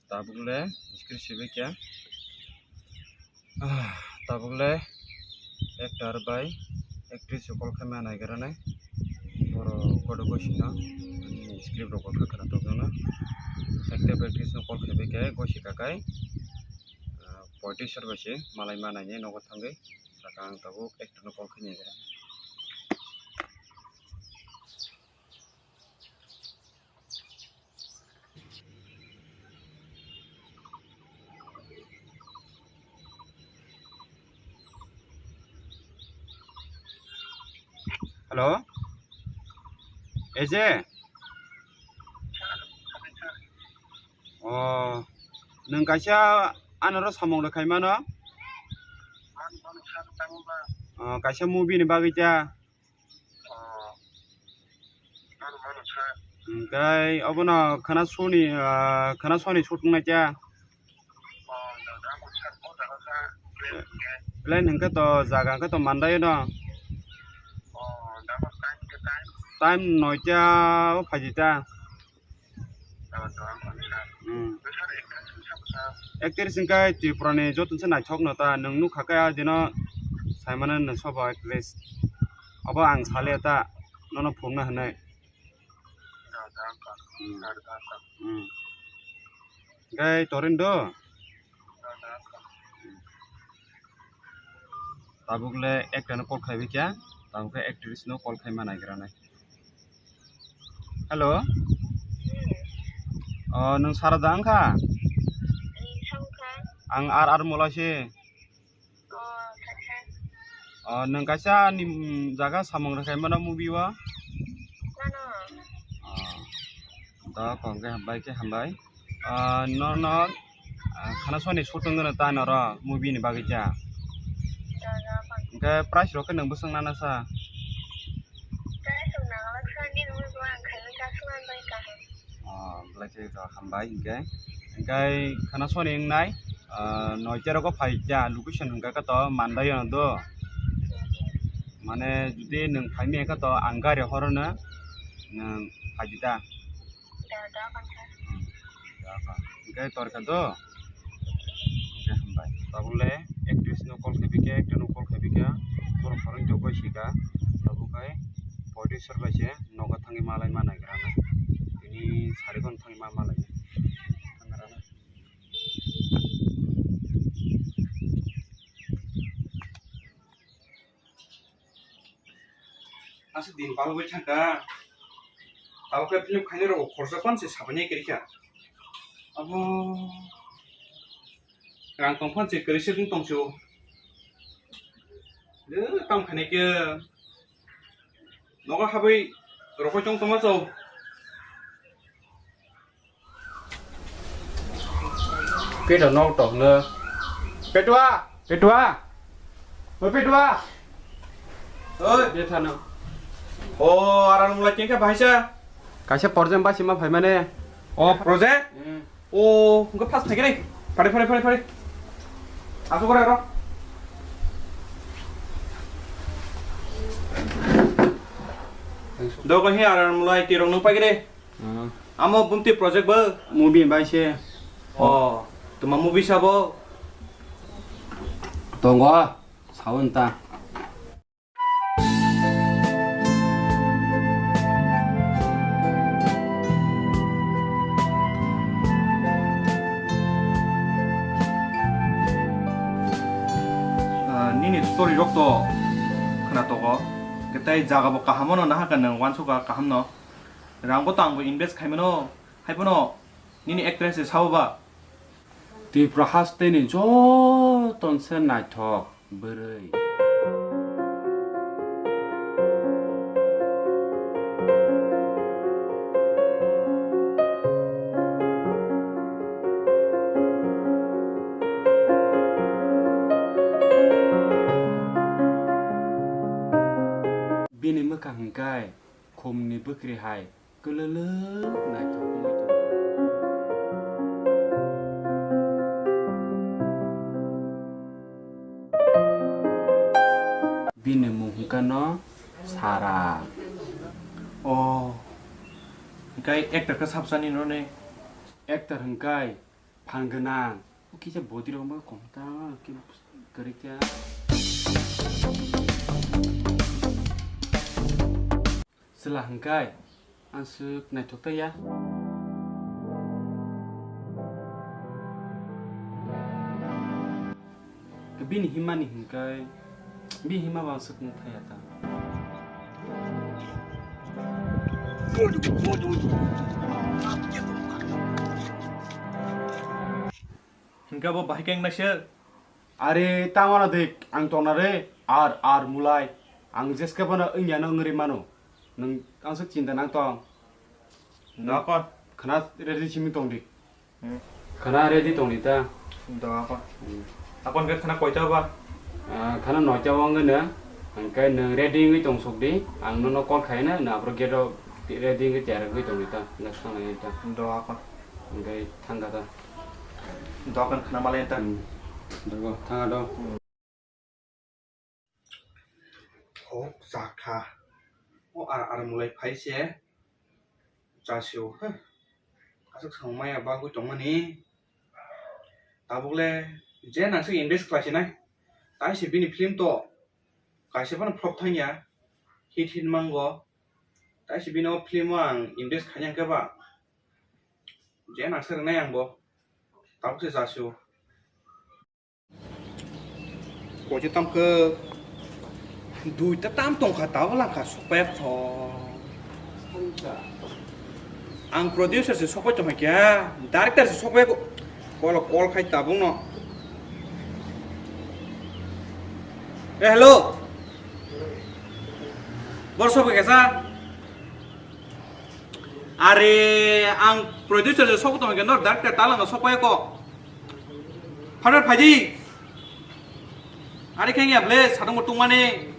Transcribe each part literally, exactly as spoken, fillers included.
Tabuk le script sibikya. Ah, tabuk le actor bai actress o call khaima naigra nai. Boro kodo gosino script rok kha khana tokjana. Actor bai actress no call khaibikya gosi kakai. Ah, poitwi sor bai se malai ma nainai nogo thangwi. Saka ang tabuk actor no call khainai naigra. Hello? Eje? Oh, nwng kaisa anoro samung rwkhaimano? Oh, kaisa movie ni bagwi ta? Hwnkhe obono khwna soni, ah, khwna soni shooting nai khe. Plan hwnkhe to jaga hwnkhe to Mandai no. Time noita o phaidi ta. Hmm. Actress hwnkhe Tripura ni joto se naithok no ta, nwng nukha khe a dino saimano no sobo actress. Obo ang sale ta, nono phunukna hinwi. Hmm. Hmm. Hwnkhe torin do? Tabuk le actor no call khaibi kya, tabuk khe actress no call khaima naigra nai. Hello. Oh, nwng Sarada wngkha? Ang R R Mula se. Oh, nwng kaisa ni, mm, jaga samung rwkhaimano movie o? Oh, to kok khe hambai khe hambai. Ah, no, no, ah, khana soni shooting gwnang ta noro movie ni bagwi cha. Hwnkhe price rok khe nwng bwswk nana sa? Oh, belai khe to hambai hwnkhe. Hwnkhe khana soni wngnai, ah, noita rogo phai cha location hwnkhe khe to Mandai o do. Mane jodi nwng phai manya khe to ang gari horono nwng phai di ta. Hmm. Hwnkhe torkha do? Hwnkhe hambai. Tabuk le actress no call khaibikha, actor no call khaibikha. Borok khorang jokoi sika. Tabuk hai producer bai se nogo thangwi malai ma naigra na. Tini sari gon thangwi ma malai. Thangra na. Aswk din palugwi thangkha. Tabuk khe film khainai rok khoroksa phano se sabainai kwrwikha. Abo rang tong phano se kwrwi se wng tong se o. Le tam khainai khe nogo habwi rokoi tong tongma chao. Peto nok tok no. Petua, Petua. O Petua. Oi. Bethano. O, aram mulai kengkha bahaisa. Kaisa project basi ma phaimane. O, project? Hmm. O, hwnkhe fast phaikhe re. Phare, phare, phare, phare. Asuk ore ro. Dogo hi aram mulai tirong nung phaikhe re. Hmm. Amo bumti project bo? Movie bai se. Oh, tuma movie sabo? Tongo, saun ta. Ah, nini story rok to khna togo. Ketai jaga bo kaham no nahaka nang wansuka kaham no. Rang bo tang bo invest khai mano. Hai phano nini actress se sabo ba? Tripura haste ni joto se naithok bwrwi. Bini mwkhang hwnkhe khumni bwkrwi hai. Kwlwlwk naithok wngwi tongo. Bini mung hwnkhe no Sara. Oh. Hwnkhe actor khe sabsa ni no ne? Actor hwnkhe Phan gwnang. O kisa body rok ma kom ta, ke kwrwi kya. Chwla hwnkhe ang swk naithok ta ya. Bini himani hwnkhe, bini hima bo ang swk nung thaya ta. Hwnkhe bo bahai khe wngnaisir? Are, tamo na dik, ang tongna re, ar, ar mulai. Ang jeske bono wngya no wngri mano. Nwng ang swk chinta nang tong. Nwng Dokon. Khana ready simi tong di. Hmm. Khana ready tong di ta. Dokon. Hmm. Akon ke khana koita ba? Ah, khana noita o wngwi no. Hwnkhe nwng ready wngwi tong sok di. Ang nono call khai no, nwng aphuru gate o ready wngwi tiyar wngwi tong di ta. Next time ta. Dokon. Hwnkhe thang kha ta. Dokon khana malai ta. Hmm. Dogo, thang kha do. Hmm. Kok chakha. O ar ar mulai phai se. Chasio, he. Aswk samung maya bagwi tongmani. Tabuk le je nang se invest khlai sinai. Tai se bini film to kaisa phano flop thangya. Hit hit mango. Tai se bini o film o ang invest khaina hwnkhe ba. Je nang se rwnai ang bo. Tabuk se chasio. Koche tam khe duita tam tongkha, tabuk langkha sokpaiya kho. Ang producer se sokpai tongkha kya, director se sokpai ko. Call, call khai tabuk no. Eh, hello. Bor sokpai kesa. Are, ang producer se sokpai tongkha kya, no director ta langkha sokpai ko. Father phaidi. Ari khe ya ble sadong tungmani.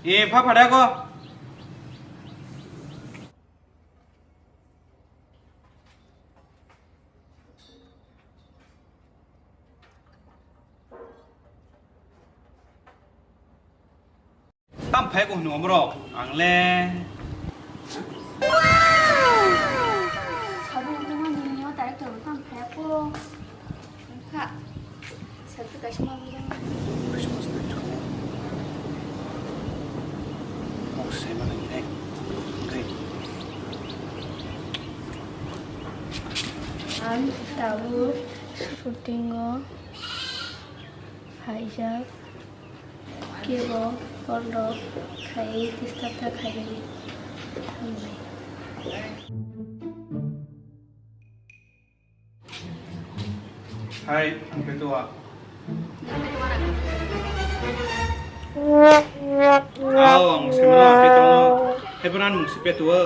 E pha phada ko. Tam phai ko hwnwi omorok ang le. Sabo wngmani o director bo tam phai ko. Wngkha. Selfie kaisa ma bujang. Kaisa ma selfie. Kok se ma nang ne. Ang tabuk shooting o phaijak. Kebo call rok khai disturb ta khainani. Hai, ang Petua. Aw, ang Semano, ang Petua. Hebenan mung si Petua.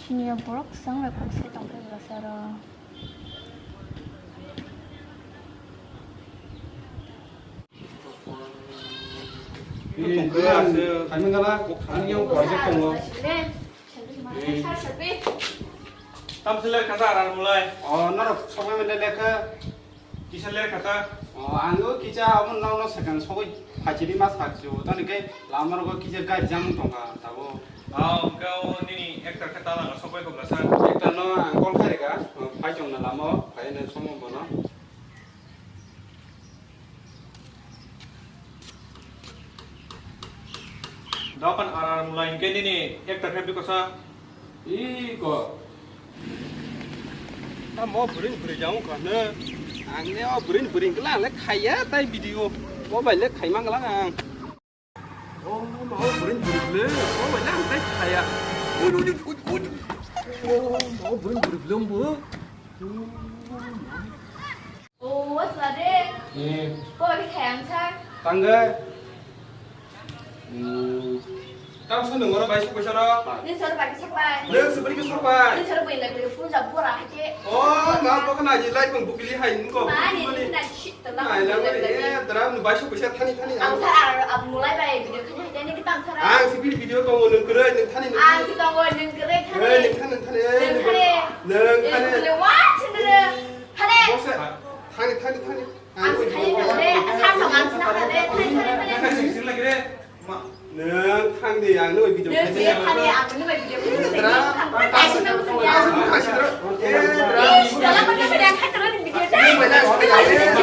Sini borok swng bai kok se tong khe bwsaro. Tong khe aswk. Ani yang project tongo. Tam se le kata aram mulai. Oh, norok sobai mele lekha. Kisa le kata? Oh, ang o kisa amo nono second sogwi phaisidi ma sakjo. Toni khe lama rogo kisa gari jam tongkha tabo. Ah, hwnkhe o nini actor khe ta lama sogwi kobla sa? Actor no ang call khairega, phai tongna lama o, phai no somo bono. Dokan arar mulai hwnkhe nini actor khe bikosa. Iko. Amo bwrwi bwrwi jang wngkha hwno. Ang le o bwrwi bwrwi hwnkhe le ang le khaiya tai video. Mobile le khaima wngkha lang ang. O ma o bwrwi bwrwi le. Mobile le ang tai khaiya. Ui, ui, ui, ui. O ma o bwrwi bwrwi le mbo. O, what's that? Eh. Bo bai khe ang sa. Tangga. Hmm. Kam sa nung oro bai sok paisa ro? Ni sor bai sok bai. Nung sibri ke sok bai. Ni sor bai lai bai pun jab bora hai ke. Oh, ma bo kana ji lai pun bukili hai nung ko. Ma ni ni na shi to na. Ai la ni bai eh, tara nung bai sok paisa thani thani. Ang sa ar ab mulai bai video khani hai ni kita ang sa. Ang sibri video tongo nung kere nung thani nung. Ang si tongo nung kere thani. Eh, nung thani thani. Nung thani. Nung thani. Nung thani. Thani. Thani thani thani. Ang se khaye kha le, sa sa ang se na kha le, khai khai khai. Nwng thang di, ang nwng video khai di. Nwng se kha le, ang nwng video khai di. Aswk nwng se ya. Aswk nwng se ya. Eh, dala mani se ya, khai kha le video.